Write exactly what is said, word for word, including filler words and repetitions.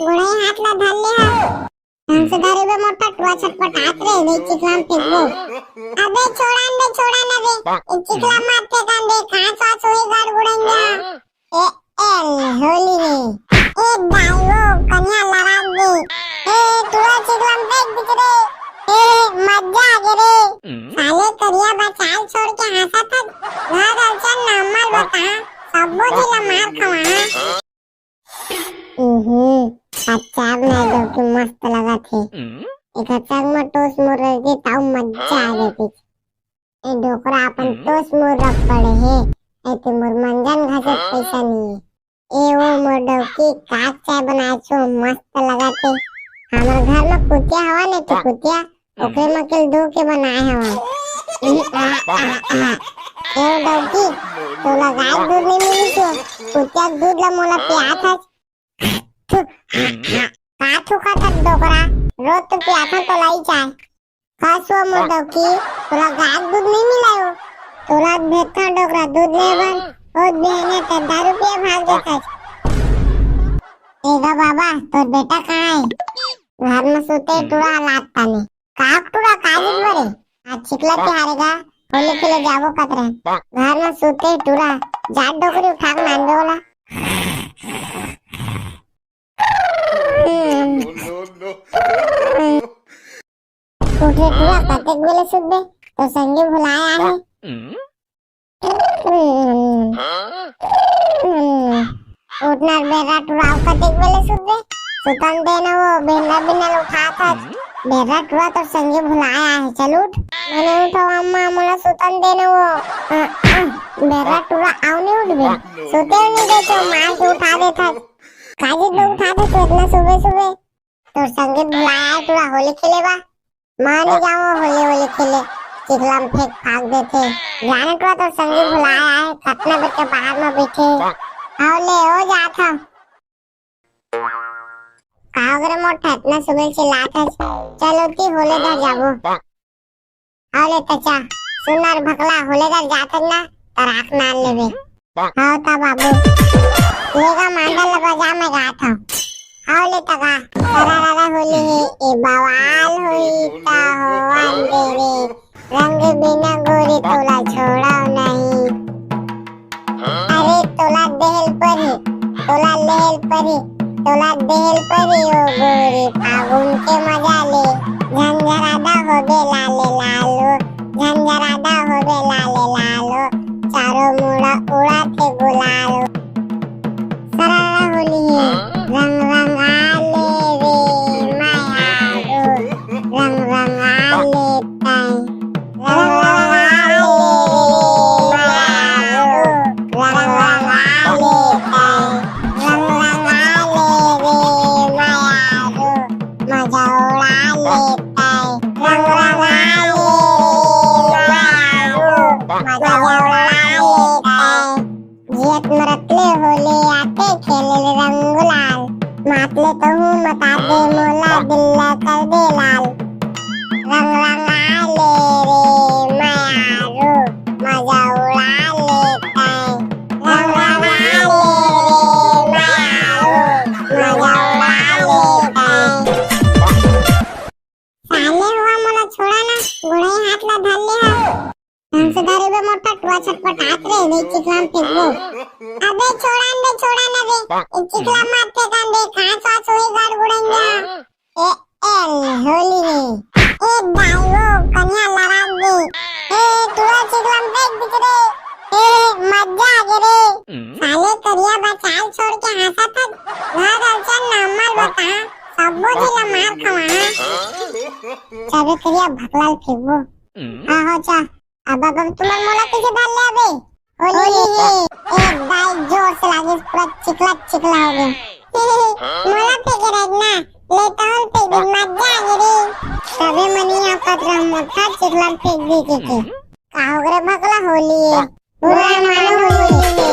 गोड़े हाथ ला धर ले हा। ढंग से धरे बे मोटा, टुरा छटपटात रे, नहीं चिखला म फेंकबो। अबे छोड़ा न बे, छोड़ा न बे, ए चिखला म मत फेंका न बे, कांच वाच होही गड़गड़ाही। ए, ए, होली हे। ए, दाई वो, कनिया लड़ा दे। ए, टुरा चिखला म फेंक दे रे। ए, मजा आ गे रे। साले करिया बचाल छोड़ के हंसत हस। घर अड़चन नॉर्मल बता, सबो झी ला मार खवा। हम्म, अच्छा अब ना डौकी मस्त लगत हे। एक साग म टोस मोर रहिते, ताऊ मजा आ जाती। ए डोकरा अपन टोस मोर रख पड़े हे, ए ते मोर मंजन घसे पैसा नहीं। ए वो मोर डौकी, काक चाय बनाए छो, मस्त लगत हे। हमर घर म कुतिया हवा नहीं तो कुतिया, ओकरे म के दू के बनाए हवा। ए वो डौकी, तोला गाय दूध नहीं मिली छो, कुतिया दूध ला मोला पियात हस। थु, का थूकत हस डोकरा? रोज तो पियाथन तोला ही चाय। का सो मोर डौकी, तोला गाय दूध नहीं मिलायो? तोला भेजथन डोकरा दूध ले बर, रोज बिहाने ते दारू पिए भाग देथस। ए गा बाबा, तोर बेटा कहाँ हे? घर म सुते टुरा लात ताने। काक टुरा काजी बरे। आज चिखला तिहार गा, होली खेले जाबो कत रहे। घर म सुते टुरा, जा डोकरी उठा के लान दे ओला। उठे टुरा, कतेक बेले सुतबे? तोर संगी भुलाए आहे। उठना बेर्रा टुरा, अउ कतेक बेले सुतबे? सुतन दे न वो, बेंदा बिना उठात हस। बेर्रा टुरा, तोर संगी भुलाए आहे, चल उठ। मने उठो अम्मा, मोला सुतन दे न वो। बेर्रा टुरा, अउ नहीं उठबे? सुते नहीं देते, मार के उठा देथस। काजी तो उठा देथस इतना सुबह सुबह। तोर संगी भुलाए आहे टुरा, होली खेले बर। मैं नहीं जाऊँ होली, होली खेले। चिखला म फेंक फाक देथे। जाने टुरा, तोर संगी भुलाए आहे, कतना बेर के बाहर म बैठे। आओ ले, ओ जात हव। का हो गे रे मोटा, इतना सुबह चिल्लात हस? चल ओती होले घर जाबो। हव ले त चा, सुन ना रे भकला, होले घर जात हस ना, त राख नान लेबे। हव त बाबू, ले गा मांदल ल बजा, मैं गात हव। हव ले त गा। सरारा होली हे, ए बवाल होही त होवन दे रे। रंग बिना गोरी तोला छोड़व नहीं। अरे तोला देहल परी, तोला लेहल परी, तोला देहल परी ओ गोरी, फागुन के मजा ले। झंझरादा होबे लाले लालो, झंझरादा होबे लाले लालो, चारों मुड़ा उड़ाथे गुलालो। सरारा होली हे, रंग रंगा ले रे मयारू, रंग रंगा ले तैं। रंग रंगा ले रे मयारू, रंग रंगा ले तैं। रंग रंगा ले रे मयारू, मजा उड़ा ले तैं। रंग रंगा ले रे मयारू, मजा उड़ा ले तैं। जियत मरत ले होले आते खेले ले रंग गुलाल। मात ले तहूँ मता दे मोला दिल ला कर दे लाल। रंग रंगा ले रे मयारू, मजा उड़ा ले तैं। रंग रंगा ले रे मयारू, मजा उड़ा ले तैं। साले हुआ मोला छोड़ा ना, गोड़े हाथ ला धर ले हा। ढंग से धरे बे मोटा, टुरा छटपटात रे, नहीं चिखला म फेंकबो। अबे छोड़ा न बे, छोड़ा न बे, ए चिखला म मत फेंका न बे, कांच वाच होही गड़गड़ाही। ए, ए, होली रे। ए दाई वो, कनिया लड़ा दे। ए, टुरा चिखला म फेंक दे रे। ए, मजा आ गे रे। साले करिया बचाल छोड़ के हंसत हस। घर अड़चन नॉर्मल बता, सबो झी ला मार खवा। सबे करिया भकला ल फेंकबो। हाँ हो चा। अब, अब तुमन मोला कइसे धर ले अबे? होली हे। ए दाई, जोर से लागिस, पूरा चिखला चिखला हो गे। मोला फेंके रहिस ना, ले तहूँ ल फेंक दे, मजा आ गे रे। सबे मन इहाँ कत रह मोथा चिखला म फेंक दे के, के। का हो गे रे भकला, होली हे। बुरा मानो होली हे।